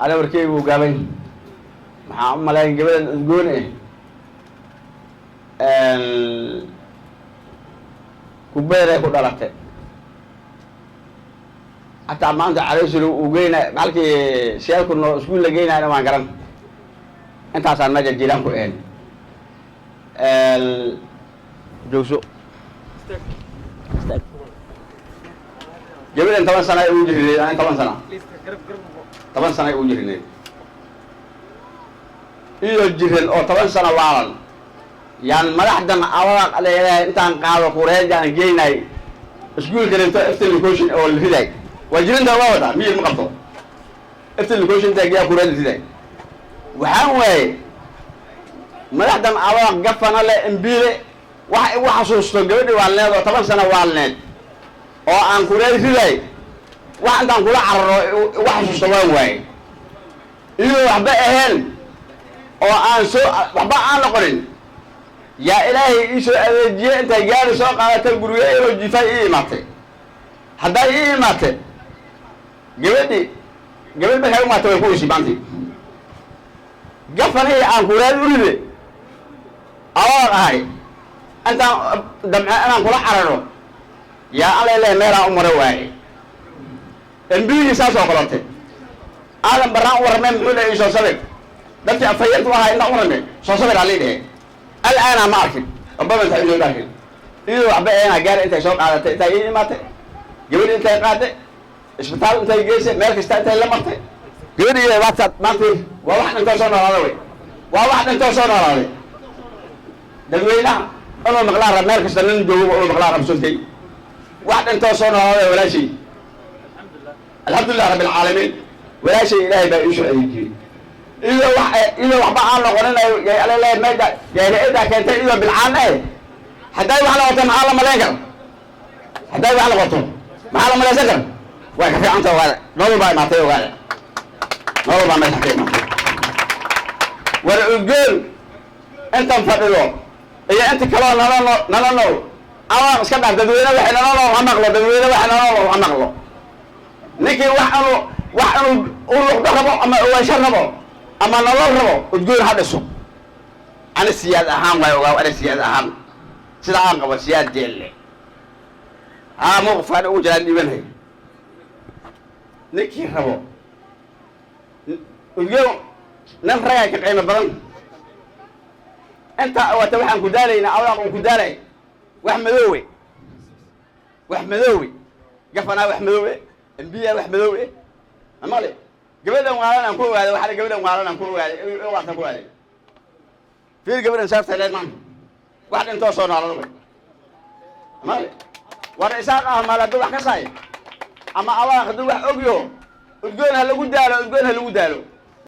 Ana warkeygu uu gaabay. Maxaa u malayn gabadhan udgoon eh kubeeray ku dhalatay, hataa maanta calooshiina uu geynay halkii sheelku noo iskuul la geynayna waan garan. Intaasaan meesha jiiraan ku ahayn. Joogso, gabadhan 10 sana ay ugu jirineed, ani 10 sana, 10 sana ay ugu jirineed iyo jiran oo 10 sano waalan yaan madaxdan abada leedahay. Intaan qaado kureejaan geynay iskuulka dhinto eftelicoshin oo la riday. Waa jirinta, waa wadaa, miyir ma qabto. Eftelicoshin intaa geeyaa kureed la riday. Waxaan waaye madaxdan abada gafana le embiile wax igu xasuusto gabadhi waalneed oo 10 sano waalneed oo aan kureed riday, wax intaan kula cararo igu xasuusto waan waaye. Iyadoo waxba ahayn oo aan soo waxba aan noqonin yaa Ilaahay ii soo adeejiyey. Intay gaari soo qaadatay guriga iyadoo jiifay ii imaatay. Hadday ii imaatay gabadhi, gabadh markay imaatay way ku ishay maanti gafanihii aan kuraad u ride abaad ahay. Intaan damce inaan kula cararo yaa alla ilahay meelaan u maro waaye. Embigii saas oo kalotay aadan baraan u warramay. Muxuu dhahay? Soo sabir. Dadkii afhayeentu ahaa intaan u warramay, soo sabir aa lii dhehe. Alaana ma arkin obama inta inoo arkin iyadoo waxba eena gaari intay soo qaadatay, intay ii imaatay gabadhi, intay qaaday isbitaal, intay geysay meel kasta, intay la martay gabadhi iyo waata maanta waa wax dhintoo soo noolaaday wey, waa wax dhintoo soo noolaaday. Dadweynaha inuu maqlaa rab, meel kasta nin joogo inuu maqlaa rab suntay. Wax dhintoo soo noolaaday walaashay. Alxamdulilah rabbi alcaalamiin, walaashay Ilaahay baa iisoo adeejiyey. Iyadoo wax, iyadoo waxba aan noqonin yay alla leeyahay meesha yahay keentay iyadoo bilcaan eh. Hadday wax noqoto maxaa la malayn kara? Hadday wax noqoto maxaa la malaysan kara? Way ka fiicanta, ogaada. Nolol baa imaatay, ogaada, nolol baa meesha ka imaatay. War udgoon intan fadhido iyo inta kaloo nala nool, nala nool ama iska dhaaf dadweyne, waxay nala nool ha maqlo. Dadweyne waxay nala nool ha maqlo. Ninkii wax inuu u luqdo rabo ama ogaasho rabo ama nolol rabo, udgoon ha dhiso. Ani siyaad ahaan waay, ogaa. Ani siyaad ahaan sida aan qabo, siyaad jeelle haa mawqifkaan ugu jiraan dhiibanhay. Ninkii rabo udgoon, nin ragaa ka qiimo badan. Intaa awata waxaan ku daalaynaa awlaaq un ku daalay. Wax madoowe, wax madoowe, gafanaa wax madoowe, embiya wax madoowe amale. Gabadhan waalan aan ku ogaaday waxaa, gabadhan waalan aan ku ogaaday, waatan ku ogaaday. Fiir gabadhan saartay leed maanta, wax dhintoo soo noolada wey amale. War Isaaq ah maal hadduu wax ka saay ama abaaq hadduu wax ogyo, udgoon ha lagu daalo, udgoon ha lagu daalo.